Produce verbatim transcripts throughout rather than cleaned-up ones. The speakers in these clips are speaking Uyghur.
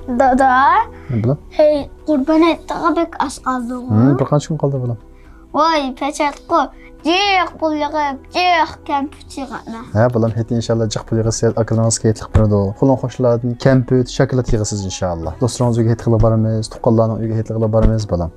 دادا، ھە، بالام. ھەي، قۇربان ھېيتىغا بەك ئاز قالدىغۇ. ھىم، بىر قانچە كۈن قالدى، بالام. ۋاي، پەچەتقۇ، جىق پۇل يىغىپ، جىق كەمپۈت يىغىمەن. ھە، بالام، ھېيت ئىنشاللا جىق پۇل يىغىسىز، ئاكىلىرىڭىزگە ھېيتلىق بېرىدۇ. قولۇڭ خوشلاردىن كەمپۈت، شاكىلات يىغىسىز ئىنشاللا. دوستلىرىڭىز ئۆيگە ھېيتلىقلا بارىمىز، تۇغقانلارنىڭ ئۆيىگە ھېيتلىقلا بارىمىز، بالام.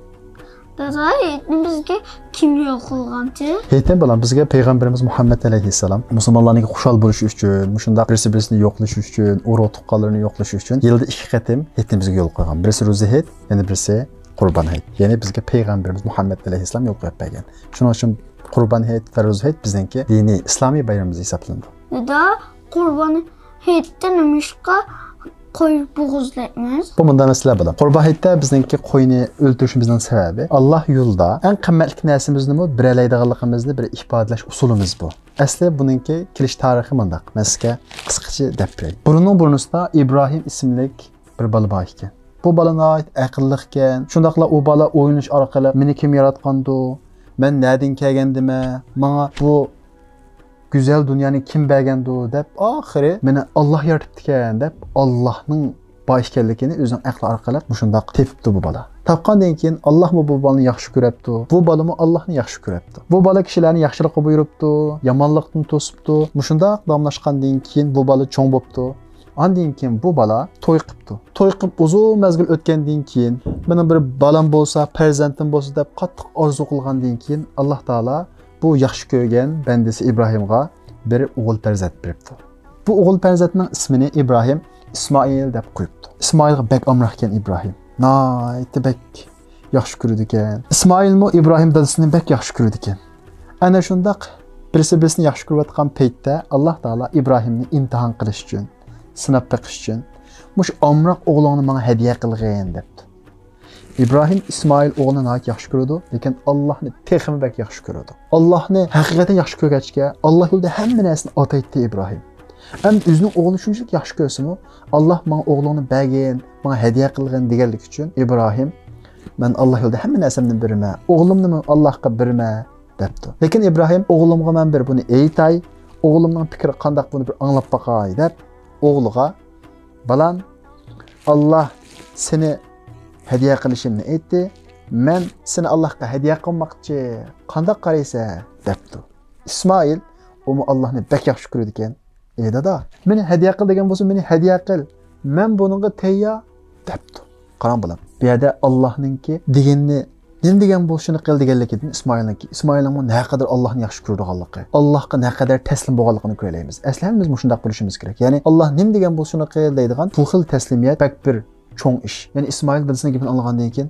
دادا، ھېيتنى بىزگە كىم يول قىلغانتى؟ ھېيتنى، بالام، بىزگە پەيغەمبىرىمىز مۇھەممەد ئەلەيھىسسالام مۇسۇلمانلارنىڭكى خۇشال بولۇشى ئۈچۈن، مۇشۇنداق بىرسى بىرسىنى يوقلىشى ئۈچۈن، ئۇرۇق تۇغقانلىرىنى يوقلىشى ئۈچۈن يىلدا ئىككى قېتىم ھېيتنى بىزگە يول قويغان. بىرسى روزا ھېيت، يەنە بىرسى قۇربان ھېيت. يەنى بىزگە پەيغەمبىرىمىز مۇھەممەد ئەلەيھىسسالام يول قويۇپ بەرگەن. شۇنىڭ ئۈچۈن قۇربان ھېيت ۋە روزا ھېيت بىزنىڭكى دىنىي ئىسلامىي بايرىمىمىز ھېسابلىنىدۇ. دادا، قۇربان ھېيتتا نېمىشقا قوي بوغۇزلايمىز؟ بۇ مۇنداق مەسىلە، بالام. قۇربان ھېيتتا بىزنىڭكى قوينى ئۆلتۈرۈشىمىزنىڭ سەۋەبى، ئاللا يولىدا ئەڭ قىممەتلىك نەرسىمىزنىمۇ بېرەلەيدىغانلىقىمىزنى بىر ئىپادىلەش ئۇسۇلىمىز بۇ. ئەسلى بۇنىڭكى كېلىش تارىخى مۇنداق. مەن سىزگە قىسقىچە دەپ بېرەي. بۇرۇننىڭ بۇرۇنىسىدا ئىبراھىم ئىسىملىك بىر بالا بار ئىكەن. بۇ بالا ناھايىتى ئەقىللىق ئىكەن. شۇنداقلا ئۇ بالا ئويلىنىش ئارقىلىق، مېنى كىم ياراتقاندۇ؟ مەن نەدىن كەلگەندىمەن؟ ماڭا بۇ گۈزەل دۇنيانى كىم بەرگەندۇ؟ دەپ، ئاخىرى مېنى ئاللا يارىتىپتىكەن دەپ، ئاللانىڭ بار ئىكەنلىكىنى ئۆزىنىڭ ئەقلى ئارقىلىق مۇشۇنداق تېپىپتۇ بۇ بالا. تاپقاندىن كېيىن، ئاللامۇ بۇ بالىنى ياخشى كۆرەپتۇ، بۇ بالىمۇ ئاللانى ياخشى كۆرەپتۇ. بۇ بالا كىشىلەرنى ياخشىلىققا بۇيرۇپتۇ، يامانلىقتىن توسۇپتۇ. مۇشۇنداق داۋاملاشقاندىن كېيىن بۇ بالا چوڭ بوپتۇ. ئاندىن كېيىن بۇ بالا توي قىپتۇ. توي قىپ ئۇزۇن مەزگىل ئۆتكەندىن كېيىن، مېنىڭ بىر بالام بولسا، پەرزەنتىم بولسا دەپ قاتتىق ئارزۇ قىلغاندىن كېيىن، ئاللا تائالا بۇ ياخشى كۆرگەن بەندىسى ئىبراھىمغا بىر ئوغۇل پەرزەنت بېرىپتۇ. بۇ ئوغۇل پەرزەنتنىڭ ئىسمىنى ئىبراھىم ئىسمائىل دەپ قويۇپتۇ. ئىسمائىلغا بەك ئامراق ئىكەن ئىبراھىم. ناھايىتى بەك ياخشى كۆرىدىكەن. ئىسمائىلمۇ ئىبراھىم دادىسىنى بەك ياخشى كۆرىدىكەن. ئەنە شۇنداق بىرسى بىرسىنى ياخشى كۆرۈۋاتقان پەيتتە، ئاللا تائالا ئىبراھىمنى ئىمتىھان قىلىش ئۈچۈن، سىناپ بېقىش ئۈچۈن، مۇشۇ ئامراق ئوغلۇڭنى ماڭا ھەدىيە قىلغىن، دەپتۇ. ئىبراھىم ئىسمائىل ئوغلىنى ناھايىتى ياخشى كۆرىدۇ، لېكىن ئاللانى تېخىمۇ بەك ياخشى كۆرىدۇ. ئاللانى ھەقىقەتەن ياخشى كۆرگەچكە، ئاللا يولىدا ھەممە نەرسىنى ئاتايتتى ئىبراھىم. ئەمدى ئۆزىنىڭ ئوغلىنى شۇنچىلىك ياخشى كۆرسىمۇ، ئاللا ماڭا ئوغلۇڭنى بەرگىن، ماڭا ھەدىيە قىلغىن دېگەنلىكى ئۈچۈن ئىبراھىم، مەن ئاللا يولىدا ھەممە نەرسەمنى بېرىمەن، ئوغلۇمنىمۇ ئاللاغا بېرىمەن، دەپتۇ. لېكىن ئىبراھىم، ئوغلۇمغا مەن بىر بۇنى ئېيتاي، ئوغلۇمنىڭ پىكرى قانداق، بۇنى بىر ئاڭلاپ باقاي، دەپ، ئوغلىغا، بالام، ئاللا سېنى ھەدىيە قىلىشىمنى ئېيتتى، مەن سېنى ئاللاغا ھەدىيە قىلماقچى، قانداق قارايسەن؟ دەپتۇ. ئىسمائىل، ئۇمۇ ئاللانى بەك ياخشى كۆرىدىكەن. ئى دادا، مېنى ھەدىيە قىل دېگەن بولسا، مېنى ھەدىيە قىل. مەن بۇنىڭغا تەييار، دەپتۇ. قاراڭ بالام، بۇ يەردە ئاللانىڭكى دېگىنىنى، نېمە دېگەن بولسا شۇنى قىل دېگەنلىكىدىن ئىسمائىلنىڭكى، ئىسمائىلنىڭمۇ نەقەدەر ئاللانى ياخشى كۆرىدىغانلىقى، ئاللاغا نەقەدەر تەسلىم بولغانلىقىنى كۆرەلەيمىز. ئەسلى ھەممىمىز مۇشۇنداق بولۇشىمىز كېرەك. يەنى ئاللا نېمە دېگەن بولسا شۇنى قىل دەيدىغان بۇ خىل تەسلىمىيەت بەك بىر چوڭ ئىش. يەنى ئىسمائىل دادىسىنىڭ گېپىنى ئاڭلىغاندىن كېيىن،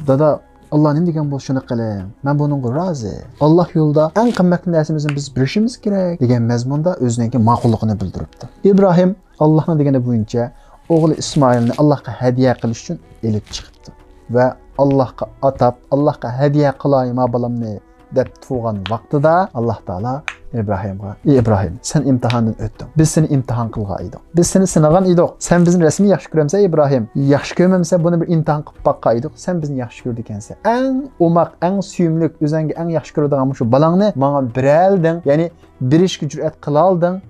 دادا، ئاللا نېمە دېگەن بولسا شۇنى قىلىڭ. مەن بۇنىڭغا رازى. ئاللا يولىدا ئەڭ قىممەتلىك نەرسىمىزنى بىز بېرىشىمىز كېرەك دېگەن مەزمۇندا ئۆزىنىڭكى ماقۇللۇقىنى بىلدۈرۈپتۇ. ئىبراھىم ئاللانىڭ دېگىنى بويىچە ئوغلى ئىسمائىلنى ئاللاغا ھەدىيە قىلىش ئۈچۈن ئېلىپ چىقىپتۇ. ۋە ئاللاغا ئاتاپ، ئاللاغا ھەدىيە قىلاي ما بالامنى دەپ تۇرغان ۋاقتىدا، ئاللا تائالا ئىبراھىمغا، ئى ئىبراھىم، سەن ئىمتىھاندىن ئۆتتۈڭ. بىز سېنى ئىمتىھان قىلغان ئىدۇق. بىز سېنى سىنىغان ئىدۇق. سەن بىزنى رەسمىي ياخشى كۆرەمسەن، ئىبراھىم؟ ياخشى كۆرمەمسەن، بۇنى بىر ئىمتىھان قىلىپ باققان ئىدۇق. سەن بىزنى ياخشى كۆرىدىكەنسەن. ئەڭ ئوماق، ئەڭ سۆيۈملۈك، ئۆزۈڭگە ئەڭ ياخشى كۆرىدىغان مۇشۇ بالاڭنى ماڭا بېرەلدىڭ. يەنى بېرىشكە جۈرئەت قىلالدىڭ.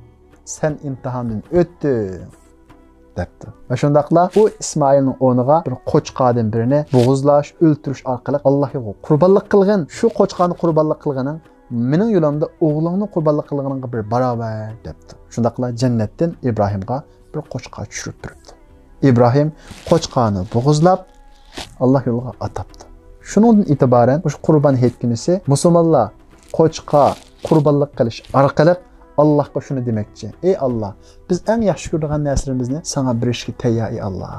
سەن ئىمتىھاندىن ئۆتتۈڭ، دەپتۇ. ۋە شۇنداقلا ئۇ ئىسمائىلنىڭ ئورنىغا بىر قوچقاردىن بىرىنى بوغۇزلاش، ئۆلتۈرۈش ئارقىلىق ئاللا يولىغا قۇربانلىق قىلغىن. شۇ قوچقارنى قۇربانلىق قىلغىنىڭ مېنىڭ يولۇمدا ئوغلۇڭنى قۇربانلىق قىلغىنىڭغا بىر باراۋەر، دەپتۇ. شۇنداقلا جەننەتتىن ئىبراھىمغا بىر قوچقار چۈشۈرۈپ بېرىپتۇ. ئىبراھىم قوچقارنى بوغۇزلاپ، ئاللا يولىغا ئاتاپتۇ. شۇنىڭدىن ئېتىبارەن مۇشۇ قۇربان ھېيت كۈنىسى مۇسۇلمانلار قوچقار قۇربانلىق قىلىش ئارقىلىق ئاللاھقا شۇنى دېمەكچى، ئى ئاللا، بىز ئەڭ ياخشى كۆرىدىغان نەرسىلىرىمىزنى ساڭا بېرىشكە تەييار، ئى ئاللا،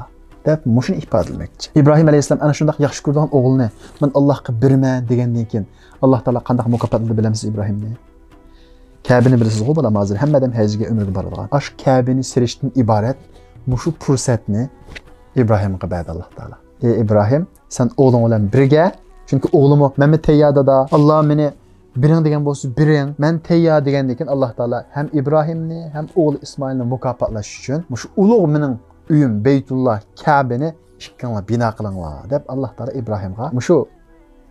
دەپ مۇشۇنى ئىپادىلىمەكچى. ئىبراھىم ئەلەيھىسسالام ئەنە شۇنداق ياخشى كۆرىدىغان ئوغلىنى مەن ئاللاھقا بېرىمەن دېگەندىن كېيىن، ئاللا تائالا قانداق مۇكاپاتلىدى بىلەمسىز ئىبراھىمنى؟ كەبىنى بىلىسىزغۇ بالام، ھازىر ھەممە ئادەم ھەجگە ئۆمرىگە بارىدىغان. ئاشۇ كەبىنى سېلىشتىن ئىبارەت مۇشۇ پۇرسەتنى ئىبراھىمغا بەردى ئاللا تائالا. ئى ئىبراھىم، سەن ئوغلۇڭ بىلەن بىرگە، چۈنكى ئوغلىمۇ مەنمۇ تەييار دادا، ئاللا مېنى بېرىڭ دېگەن بولسا بېرىڭ، مەن تەييار دېگەندىن كېيىن، ئاللا تائالا ھەم ئىبراھىمنى، ھەم ئوغلى ئىسمائىلنى مۇكاپاتلاش ئۈچۈن مۇشۇ ئۇلۇغ مېنىڭ ئۆيۈم بەيتۇللا كەبىنى ئىككىڭلار بىنا قىلىڭلار، دەپ ئاللا تائالا ئىبراھىمغا مۇشۇ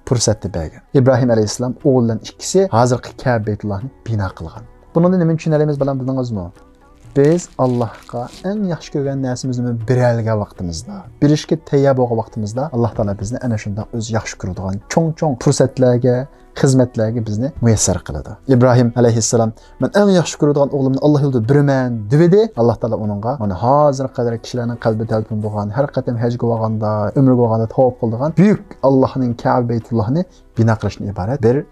پۇرسەتنى بەرگەن. ئىبراھىم ئەلەيھىسسالام ئوغلى بىلەن ئىككىسى ھازىرقى كەبە بەيتۇللانى بىنا قىلغان. بۇنىڭدىن نېمىنى چۈشىنەلەيمىز بالام، بىلدىڭىزمۇ؟ بىز ئاللاھقا ئەڭ ياخشى كۆرگەن نەرسىمىزنى بېرەلىگەن ۋاقتىمىزدا، بېرىشكە تەييار بولغان ۋاقتىمىزدا، ئاللاھ تائالا بىزنى ئەنە شۇنداق ئۆزى ياخشى كۆرىدىغان چوڭ-چوڭ پۇرسەتلەرگە، خىزمەتلەرگە بىزنى مۇيەسسەر قىلىدۇ. ئىبراھىم ئەلەيھىسسالام، «مەن ئەڭ ياخشى كۆرىدىغان ئوغلۇمنى ئاللاھ يولىدا بېرىمەن» دېۋىدى. ئاللاھ تائالا ئۇنىڭغا، مانا ھازىرغا قەدەر كىشىلەرنىڭ قەلبى تەلپۈنىدىغان، ھەر قېتىم ھەجگە بارغاندا، ئۆمرىگە بارغاندا تاۋاپ قىلىدىغان بۈيۈك ئاللاھنىڭ كەبە بەيتۇللاھنى بىنا قىلىشتىن ئىبارەت بىر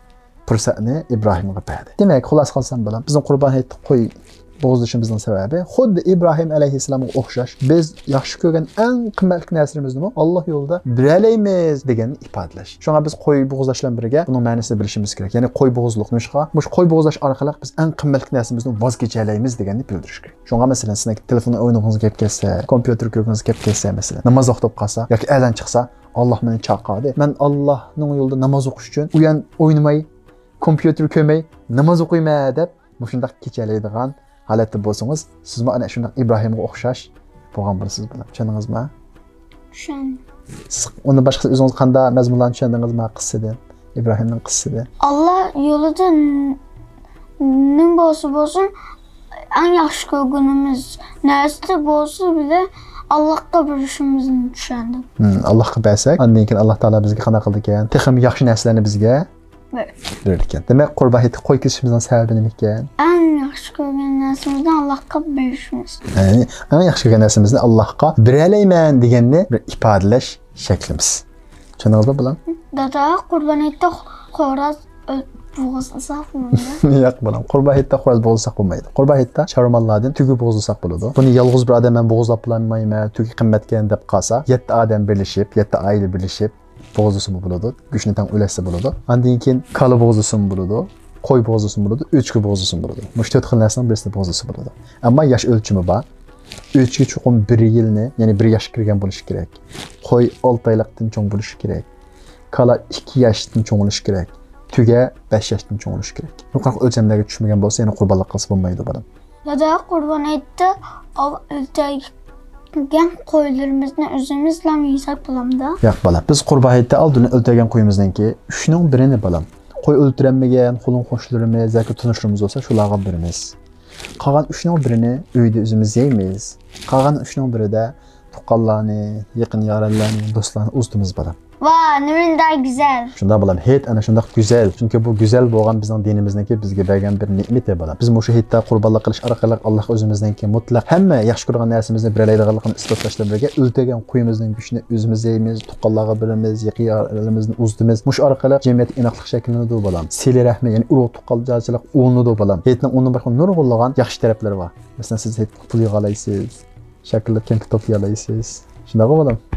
پۇرسەتنى ئىبراھىمغا بەردى. دېمەك، خۇلاسە قىلسام، بالام، بىزنىڭ قۇربان ھېيتتا قوي بوغۇزلىشىمىزنىڭ سەۋەبى خۇددى ئىبراھىم ئەلەيھىسسالامغا ئوخشاش، بىز ياخشى كۆرگەن ئەڭ قىممەتلىك نەرسىلىرىمىزنىمۇ ئاللاھ يولىدا بېرەلەيمىز دېگەننى ئىپادىلەش. شۇڭا بىز قوي بوغۇزلاش بىلەن بىرگە بۇنىڭ مەنىسىنى بىلىشىمىز كېرەك. يەنى قوي بوغۇزلۇق نېمىشقا؟ مۇشۇ قوي بوغۇزلاش ئارقىلىق بىز ئەڭ قىممەتلىك نەرسىمىزدىن ۋاز كېچەلەيمىز دېگەننى بىلدۈرۈش كېرەك. شۇڭا، مەسىلەن، سىزنىڭ تېلېفون ئوينىغىڭىز كەپ كەلسە، كومپيۇتېر كۆرگۈڭىز كەپ كەلسە، مەسىلەن، ناماز ۋاقتى بولۇپ قالسا ياكى ئەزان چىقسا، «ئاللاھ مېنى چاقىردى، مەن ئاللاھنىڭ يولىدا ناماز ئوقۇش ئۈچۈن ئۇيان ئوينىماي، كومپيۇتېر كۆرمەي ناماز ئوقۇيمەن» دەپ، مۇشۇنداق كېچەلەيدىغان ھالەتتە بولسىڭىز، سىزمۇ ئەنە شۇنداق ئىبراھىمغا ئوخشاش بولغان بولىسىز، بالام. چۈشەندىڭىزمۇ؟ چۈشەندىم. سىز ئۇندىن باشقا ئۆزىڭىز قانداق مەزمۇنلارنى چۈشەندىڭىزمۇ قىسسىدىن؟ ئىبراھىمنىڭ قىسسىسىدىن. ئاللاھ يولىدا ن-، نېمە بولسا بولسۇن، ئەڭ ياخشى كۆرگىنىمىز نەرسە بولسا بىلە ئاللاھقا بېرىشىمىزنى چۈشەندىم. ھىم، ئاللاھقا بەرسەك، ئاندىن كېيىن ئاللاھ تائالا بىزگە قانداق قىلىدىكەن؟ تېخىمۇ ياخشى نەرسىلەرنى بىزگە بېرىدىكەن. دېمەك، قۇربان ھېيتتا قوي كېسىشىمىزنىڭ سەۋەبى نېمە ئىكەن؟ ئەڭ ياخشى كۆرگەن نەرسىمىزنى ئاللاھقا بېرىشىمىز. يەنى ئەڭ ياخشى كۆرگەن نەرسىمىزنى ئاللاھقا بېرەلەيمەن دېگەننى بىر ئىپادىلەش شەكلىمىز. چۈشەندىڭىزمۇ، بالام؟ دادا، قۇربان ھېيتتا خوراز ئۆ-، بوغۇزلىساق بولامدۇ؟ ياق، بالام، قۇربان ھېيتتا خوراز بوغۇزلىساق بولمايدۇ. قۇربان ھېيتتا چارۋا ماللاردىن تۆگە بوغۇزلىساق بولىدۇ. بۇنى يالغۇز بىر ئادەم مەن بوغۇزلاپ بولالمايمەن، تۆگە قىممەتكەن دەپ قالسا، يەتتە ئادەم بىرلىشىپ، يەتتە ئائىلە بىرلىشىپ، بوغۇزلىسىمۇ بولىدۇ، گۆشنى تەڭ ئۈلەشسە بولىدۇ. ئاندىن كېيىن كالا بوغۇزلىسىمۇ بولىدۇ، قوي بوغۇزلىسىمۇ بولىدۇ، ئۆچكە بوغۇزلىسىمۇ بولىدۇ. مۇشۇ تۆت خىل نەرسىنىڭ بىرسىنى بوغۇزلىسا بولىدۇ. ئەمما ياش ئۆلچىمى بار. ئۆچكە چوقۇم بىر يىلنى، يەنى بىر ياشقا كىرگەن بولۇشى كېرەك. قوي ئالتە ئايلىقتىن چوڭ بولۇشى كېرەك. كالا ئىككى ياشتىن چوڭ بولۇشى كېرەك. تۆگە بەش ياشتىن چوڭ بولۇشى كېرەك. يۇقىرىقى ئۆلچەملەرگە چۈشمىگەن بولسا، يەنە قۇربانلىق قىلسا بولمايدۇ، بالام. دادا، قۇربان ھېيتتا ئاۋ-، ئۆلتۈرگەن قويلىرىمىزنى ئۆزىمىزلا يېسەك بولامدۇ؟ ياق، بالام. بىز قۇربان ھېيتتا ئالدىن ئۆلتۈرگەن قويىمىزنىڭكى ئۈچنىڭ بىرىنى، بالام، قوي ئۆلتۈرەلمىگەن قولۇم قوشنىلىرىمىز ياكى تونۇشلىرىمىز بولسا، شۇلارغا بېرىمىز. قالغان ئۈچنىڭ بىرىنى ئۆيدە ئۆزىمىز يەيمىز. قالغان ئۈچنىڭ بىرىدە تۇغقانلارنى، يېقىن يارەنلەرنى، دوستلارنى ئۇزىتىمىز، بالام. ۋا، نېمانداق گۈزەل! شۇنداق، بالام، ھېيت ئەنە شۇنداق گۈزەل. چۈنكى بۇ گۈزەل بولغان بىزنىڭ دىنىمىزنىڭكى بىزگە بەرگەن بىر نېمىتى، بالام. بىز مۇشۇ ھېيتتا قۇربانلىق قىلىش ئارقىلىق ئاللاھ ئۆزىمىزنىڭكى مۇتلەق ھەممە ياخشى كۆرىدىغان نەرسىمىزنى بېرەلەيدىغانلىقىنى ئىسپاتلاش بىلەن بىرگە، ئۆلتۈرگەن قويىمىزنىڭ گۆشىنى ئۆزىمىز يەيمىز، تۇغقانلارغا بېرىمىز، يېقىن يارەنلىرىمىزنى ئۇزىتىمىز. مۇشۇ ئارقىلىق جەمئىيەتتە ئىناقلىق شەكىللىنىدۇ، بالام. سىلە رەھمى، يەنى ئۇرۇق تۇغقانلارچىلىق ئۇلىنىدۇ، بالام. ھېيتنىڭ ئۇنىڭدىن باشقا نۇرغۇنلىغان ياخشى تەرەپلىرى بار. مەسىلەن، سىز ھېيتقا پۇل يىغالايسىز، شاكىلىق كەمپۈت توپلىيالايسىز. شۇنداقمۇ، بالام؟